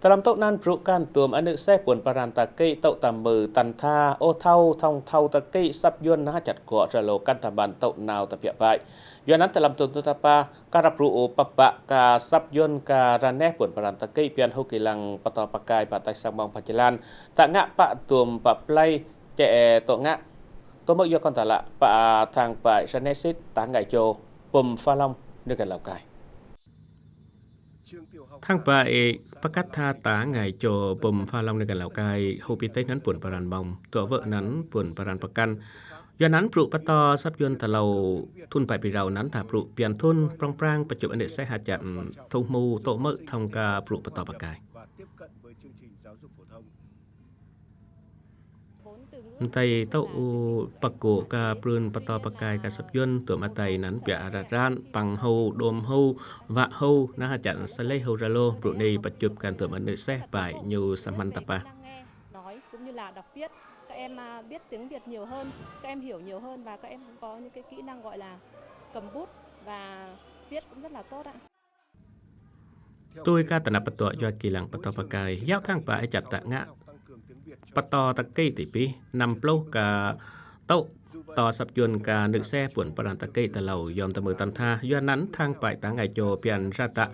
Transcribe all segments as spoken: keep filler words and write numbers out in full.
Tơlăm tŭ anăn brŭ kăn tuôm anư̆ seh buôn pran ta kĭ tŭ ta mưh tăn tha, ôh thâo, thŏng thâo ta kĭ săp yuôn nah jăt gŏ rlô kăn ta măn tŭ nao ta biă bai. Yua anăn tơlăm tŭ ta pă, ka ră brŭ ôh pă pă ka săp yuôn ka ră neh buôn pran ta kĭ pian hŭ kĭ lăng pơtô pơkai pă taih sang mong pă jơlan. Ta ngă pă tuôm pă plei čĕ tŭ ngă. Tŭ mơ̆ yua kăn ta lă pă thang bai ră neh sĭt ta ngai čô Bum Pha Long nư kăn Lào Cai. Thang bai pơkăt tha ta ngai čô Bum Pha Long nư kăn Lào Cai, hŭ pi têh anăn buôn pran mong, tŭ wơ̆ anăn buôn pran pơkăn. Yua anăn brŭ pơtô săp yuôn ta lâo thŭn bai pi rau anăn ta brŭ pian thŭn prŏng prang pơčŭp anư̆ seh ha jăt thŭ hmu tŭ mơ̆ thŏng ka brŭ pơtô pơkai. Mtei tŭ ôh pơkô ka prưn pơtô pơkai ka săp yuôn tuôm adei anăn biă ră ran păng hŭ, đôm hŭ, wă hŭ, nah jăt sa leh hŭ rlô, brŭ anei pơčŭp kăn tuôm anư̆ seh bai ñu sa măn ta pă. Nói cũng như là đọc viết. Các em à, biết tiếng Việt nhiều hơn, các em hiểu nhiều hơn và các em cũng có những cái kỹ năng gọi là cầm bút và viết cũng rất là tốt ạ. Tui ka tơnap pơtô yua kĭ lăng pơtô pơkai, yua thang bai jăt ta ngă pơtô ta kĭ ti pih, năm pluh ka tŭ pơtô săp yuôn ka anư̆ seh buôn pran ta kĭ ta lâo yom ta mưh tăn tha, yua anăn thang bai ta ngai čô pian ră ta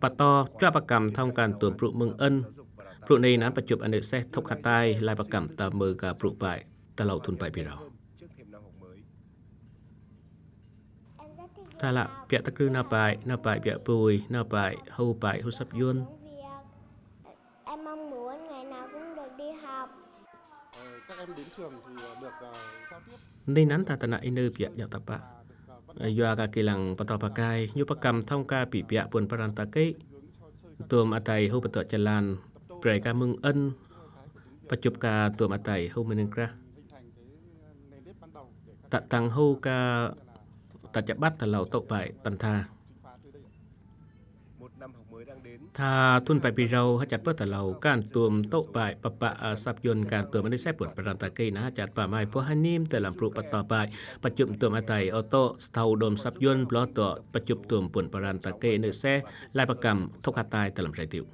pơtô čuă pơkăm thŏng kăn tuôm brŭ mưng ân. Brŭ anei anăn pơčŭp anư̆ seh thŭk hơtai lai pơkăm ta mưh ka brŭ bai ta lâo thŭn bai pi rau. Ta lă biă ta krư nao bai, nao bai biă bui, nao bai hŭ bai hŭ săp yuôn. Em mong muốn ngày nào cũng được đi học. Các em đến trường thì được ờ, giao tiếp. Anei anăn ta tơnă ênư̆ biă djăo ta pă. Yua ka kĭ lăng pơtô pơkai, ñu pơkăm thŏng ka bi biă buôn pran ta kĭ. Tuôm adei hŭ pơtô jơlan, brei ka mưng ân, pơčŭp ka tuôm adei hŭ mnĭng krah. Ta tăng hŭ ka ta čăp ƀăt ta lâo tŭ bai tăn tha. Tha thŭn bai pi rau ha jăt pơh ta lâo kăn tuôm tŭ bai pă pă săp yuôn kăn tuôm anư̆ seh buôn pran ta kĭ nah ha jăt pă mai pô ha nim tơlăm brŭ pơtô bai pơčŭp tuôm adei ôh tŭ sa thâo đôm săp yuôn bloh tŭ pơčŭp tuôm buôn pran ta kĭ anư̆ seh lai pơkăm thŭk hơtai tơlăm rai diu.